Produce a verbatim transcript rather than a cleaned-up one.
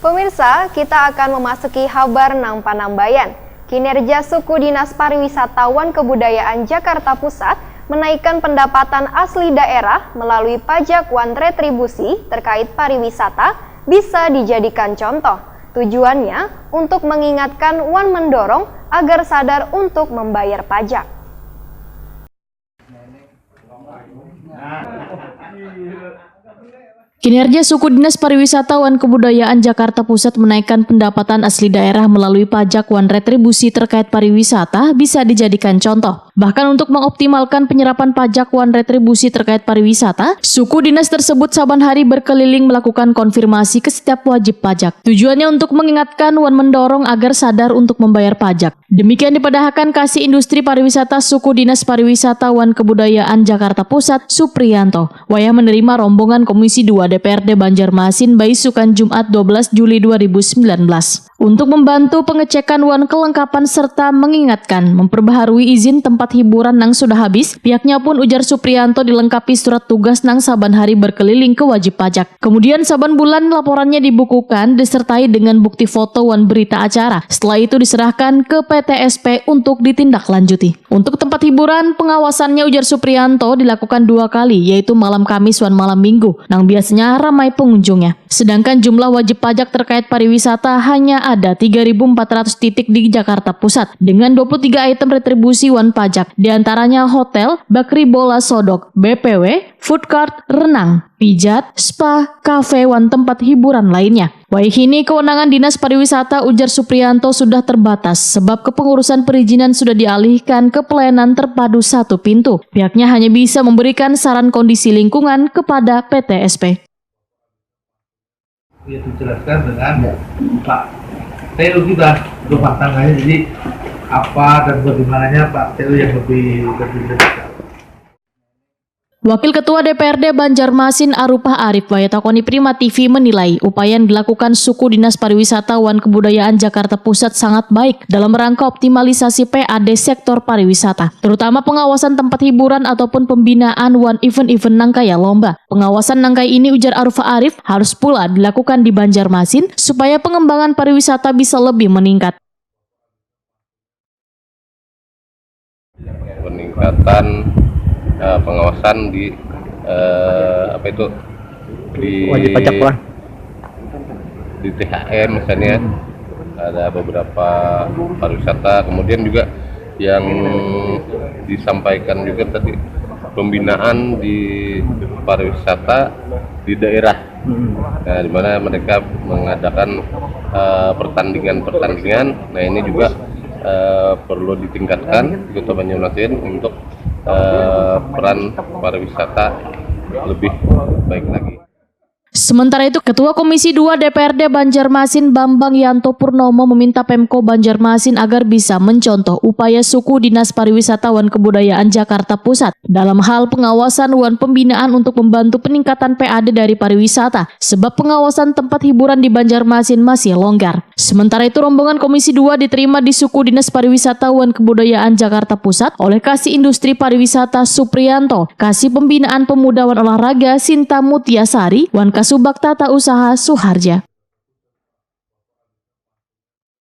Pemirsa, kita akan memasuki habar nang panambayan. Kinerja Suku Dinas Pariwisata wan Kebudayaan Jakarta Pusat menaikkan pendapatan asli daerah melalui pajak wan retribusi terkait pariwisata bisa dijadikan contoh. Tujuannya untuk mengingatkan wan mendorong agar sadar untuk membayar pajak. Kinerja Suku Dinas Pariwisata wan Kebudayaan Jakarta Pusat menaikkan pendapatan asli daerah melalui pajak wan retribusi terkait pariwisata bisa dijadikan contoh. Bahkan untuk mengoptimalkan penyerapan pajak wan retribusi terkait pariwisata, suku dinas tersebut saban hari berkeliling melakukan konfirmasi ke setiap wajib pajak. Tujuannya untuk mengingatkan wan mendorong agar sadar untuk membayar pajak. Demikian dipadahakan Kasih Industri Pariwisata Suku Dinas Pariwisata wan Kebudayaan Jakarta Pusat, Suprianto, wayah menerima rombongan Komisi dua D P R D Banjarmasin baisukan Jumat dua belas Juli dua ribu sembilan belas. Untuk membantu pengecekan wan kelengkapan serta mengingatkan memperbaharui izin tempat hiburan nang sudah habis, pihaknya pun, ujar Suprianto, dilengkapi surat tugas nang saban hari berkeliling ke wajib pajak. Kemudian saban bulan laporannya dibukukan disertai dengan bukti foto wan berita acara. Setelah itu diserahkan ke P T S P untuk ditindaklanjuti. Untuk tempat hiburan, pengawasannya, ujar Suprianto, dilakukan dua kali, yaitu malam Kamis wan malam Minggu, nang biasanya ramai pengunjungnya. Sedangkan jumlah wajib pajak terkait pariwisata hanya ada tiga ribu empat ratus titik di Jakarta Pusat dengan dua puluh tiga item retribusi wan pajak, diantaranya hotel, bakri bola sodok, B P W, food court, renang, pijat, spa, kafe, wan tempat hiburan lainnya. Wayahini kewenangan Dinas Pariwisata, ujar Suprianto, sudah terbatas sebab kepengurusan perizinan sudah dialihkan ke pelayanan terpadu satu pintu. Pihaknya hanya bisa memberikan saran kondisi lingkungan kepada P T S P. Itu dijelaskan dengan ya. Pak Teo kita rumah tangganya, jadi apa dan bagaimananya Pak Teo yang lebih lebih jelas. Wakil Ketua D P R D Banjarmasin Arupah Arif wayah takoni Prima T V menilai upaya yang dilakukan suku Dinas Pariwisata wan Kebudayaan Jakarta Pusat sangat baik dalam rangka optimalisasi P A D sektor pariwisata, terutama pengawasan tempat hiburan ataupun pembinaan wan event-event nangkaya lomba. Pengawasan nangkaya ini, ujar Arupah Arif, harus pula dilakukan di Banjarmasin supaya pengembangan pariwisata bisa lebih meningkat. Peningkatan uh, pengawasan di uh, apa itu di wajib pajak lah, di T H M misalnya, ada beberapa pariwisata, kemudian juga yang disampaikan juga tadi pembinaan di pariwisata di daerah, nah, di mana mereka mengadakan uh, pertandingan-pertandingan. Nah, ini juga uh, perlu ditingkatkan di Kota Banjarmasin untuk uh, peran pariwisata lebih baik lagi. Sementara itu, Ketua Komisi dua D P R D Banjarmasin Bambang Yanto Purnomo meminta Pemko Banjarmasin agar bisa mencontoh upaya suku Dinas Pariwisata wan Kebudayaan Jakarta Pusat dalam hal pengawasan wan pembinaan untuk membantu peningkatan P A D dari pariwisata, sebab pengawasan tempat hiburan di Banjarmasin masih longgar. Sementara itu, rombongan Komisi dua diterima di suku Dinas Pariwisata wan Kebudayaan Jakarta Pusat oleh Kasih Industri Pariwisata Suprianto, Kasih Pembinaan Pemuda wan Olahraga Sinta Mutiasari, wan Kasubag Tata Usaha Suharja.